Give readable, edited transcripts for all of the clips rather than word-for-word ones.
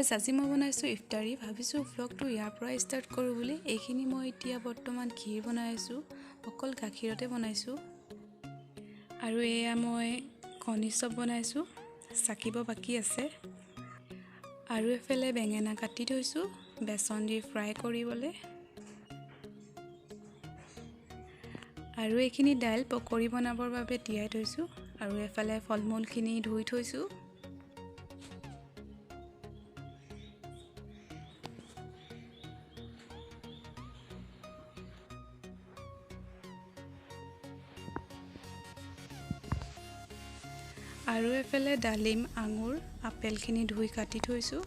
Guys, আজি মই বনাইছোঁ ইফতাৰী। ভাবিছোঁ ভ্লগটো ইয়াৰ পৰা ষ্টাৰ্ট কৰোঁ বুলি। এইখিনি মই এতিয়া বৰ্তমান ক্ষীৰ বনাই আছোঁ, অকল গাখীৰতে বনাইছোঁ। আৰু এয়া মই কণী চপ বনাইছোঁ, চাকিব বাকী আছে। আৰু এফালে বেঙেনা কাটি থৈছোঁ বেচন দি ফ্ৰাই কৰিবলৈ। আৰু এইখিনি দাইল পকৰি বনাবৰ বাবে তিয়াই থৈছোঁ। আৰু এফালে ফল মূলখিনি ধুই থৈছোঁ। আৰু এফালে ডালিম, আঙুৰ, আপেলখিনি ধুই কাটি থৈছোঁ।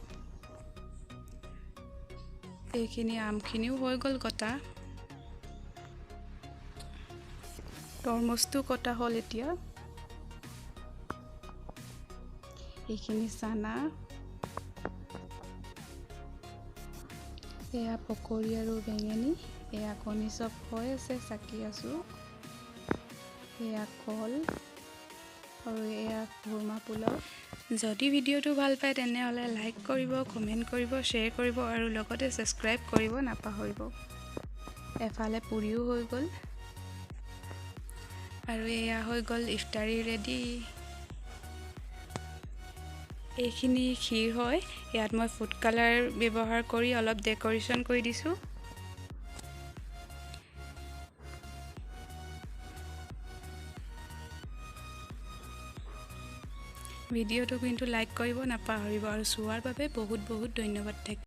এইখিনি আমখিনিও হৈ গ'ল কটা। তৰমুজটো কটা হ'ল এতিয়া। এইখিনি চানা, এয়া পকৰি আৰু বেঙেনী, এয়া কণী চপ হৈ আছে, চাকি আছোঁ। এয়া কল আৰু এয়া খুৰমা পোলাও। যদি ভিডিঅ'টো ভাল পায় তেনেহ'লে লাইক কৰিব, কমেণ্ট কৰিব, শ্বেয়াৰ কৰিব আৰু লগতে ছাবস্ক্ৰাইব কৰিব নাপাহৰিব। এফালে পুৰিও হৈ গ'ল। আৰু এয়া হৈ গ'ল ইফতাৰী ৰেডি। এইখিনি ক্ষীৰ হয়। ইয়াত মই ফুড কালাৰ ব্যৱহাৰ কৰি অলপ ডেক'ৰেশ্যন কৰি দিছোঁ। ভিডিঅ'টো কিন্তু লাইক কৰিব নাপাহৰিব আৰু চোৱাৰ বাবে বহুত বহুত ধন্যবাদ থাকিল।